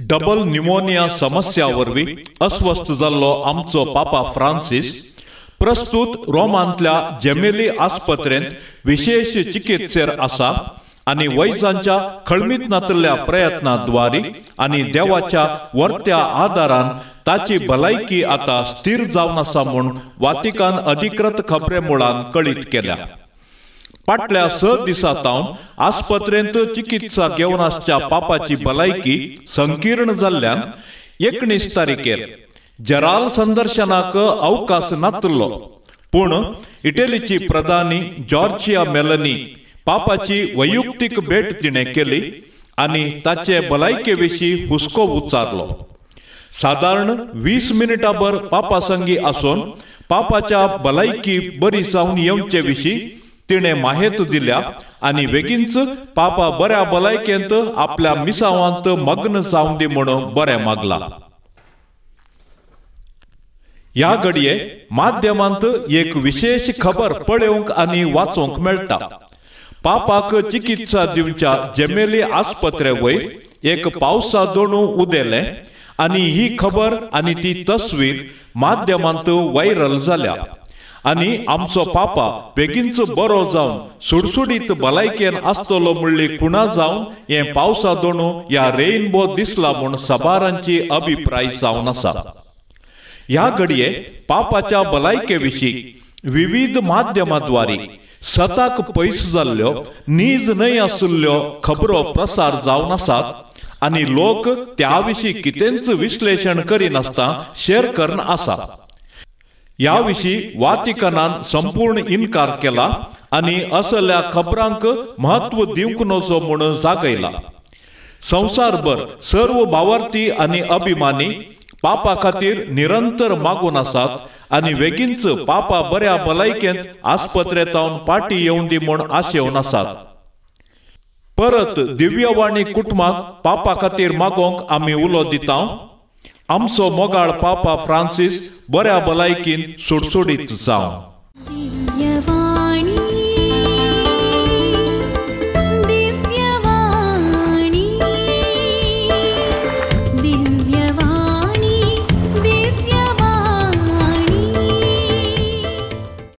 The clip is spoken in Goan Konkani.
डबल न्युमोनिया समस्या वरवीं अस्वस्थ जाल्लो आमचो पापा फ्रांसीस प्रस्तुत रोमांतल्या जेमेली आस्पत्रेंत विशेष चिकित्सेर आसा आनी वैजांच्या खळमीत नातल्या प्रयत्नाद्वारे आनी देवाच्या वर्त्या आदारान ताची भलायकी आतां स्थिर जावन आसा म्हूण वातिकान अधिकृत खबरे मुळान कळीत केल्या. फाटल्या 6 दिसां तावन आस्पत्रेंत चिकित्सा घेवन आसच्या पापाची भलायकी संकीर्ण जाल्ल्यान 19 तारखेर जराल संदर्शनाक अवकाश नातलो. पूण इटलीची प्रधानी जॉर्जिया मेलनी पापाची वैयक्तीक भेट तिणें केली आनी ताचे भलायके विशीं हुस्को उच्चारलो. सादारण 20 मिनटां भर पापा संगी आसून पापाच्या भलायकी बरी जावन येवचे विशीं तिणें माहेत दिल्या आनी बेगीनच पापा बऱ्या भलायकेंत आपल्या मिसावांत मग्न जावन दी म्हूण बरें मागला. ह्या घडये माध्यमांत एक विशेष खबर पळोवंक आनी वाचूंक मेळटा. पापाक चिकित्सा दिवच्या जेमेली आस्पत्रे वयर एक पावसा दोणू उदेलें आनी ही खबर आनी ती तस्वीर माध्यमांत व्हायरल जाल्या आनी आमचो पापा बेगीनच बरो जावन सुडसुडीत भलायकेन आसतलो म्हणली खुणा जावन हें पावसा दोणू ह्या रेनबो दिसला म्हूण सबारांची अभिप्राय जावन आसा. ह्या घडये पापाच्या भलायके विशीं विविध माध्यमाद्वारे सताक पयस जाल्ल्यो नीज न्हय आशिल्ल्यो खबरो प्रसार जावन आसात आनी लोक त्या विशीं कितेंच विश्लेशण करिनासतना शेअर करून आसा. ह्या विशीं वातिकनान संपूर्ण इन्कार केला आनी असल्या खबरांक म्हत्व दिवंक नजो म्हूण जागयला. संवसारभर सर्व भावार्थी आनी अभिमानी पापा खातीर निरंतर मागून आसात आनी बेगीनच पापा बऱ्या भलायकेंत आस्पत्रेंत पाटी येवन दी म्हूण आशेवन आसात. परत दिव्यवाणी कुटुंबाक पापा खातीर मागोवंक आमी उलो दिता. आमचो मोगाळ पापा फ्रांसीस बऱ्या भलायकीन सुडसुडीत जावं.